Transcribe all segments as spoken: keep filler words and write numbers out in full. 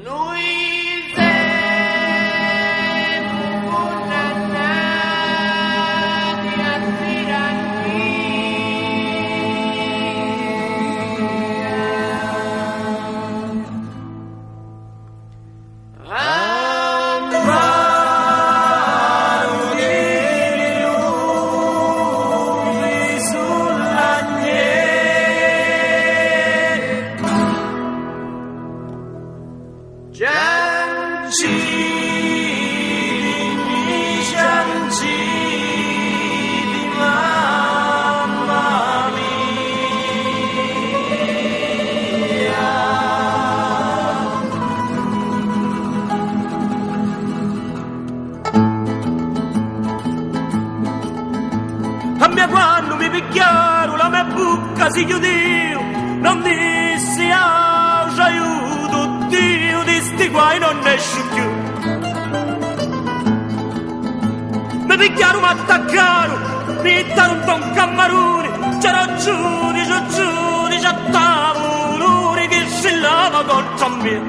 Nui semu cunnannati a tirannia. A manu di Lupi sull'agnelli. Ciancitimi, ciancitimi, mamma mia. A mia quannu mi pigghiaru, la me bucca si chiudiu, non dissi auciu aiutu, Diu di sti guai non nesciu cchiù. Mi pigghiaru, m'attaccaru, mi jittaru nta un cammaruni, c'era un giudici, un giudici a tavuluni chi strillava contra a mia.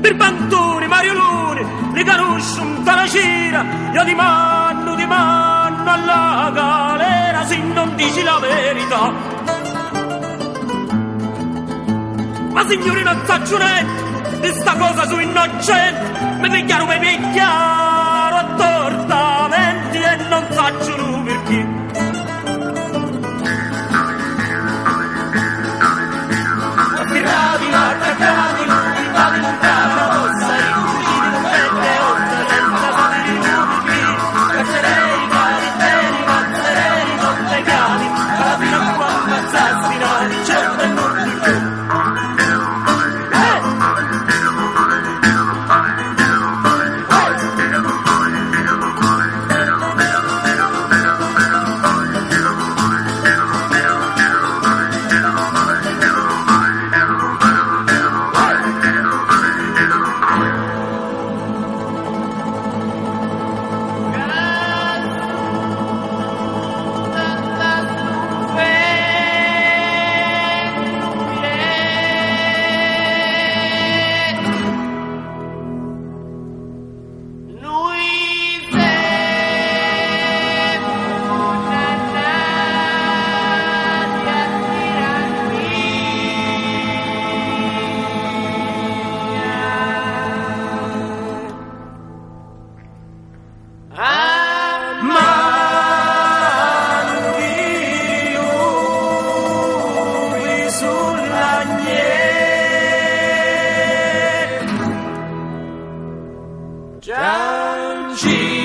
Birbantuni, mariuluni, li canusciu nta na cira, iu dimannu, dimannu a la galera si non dici la verità. Ma signuri, non sacciu nenti, di sta cosa su innocenti, mi pigghiaru, mi pigghiaru a torta venti e non sacciu lu pirchì. Nui semu cunnannati a tirannia. A manu di Lupi sull'agnelli. Ciancitimi,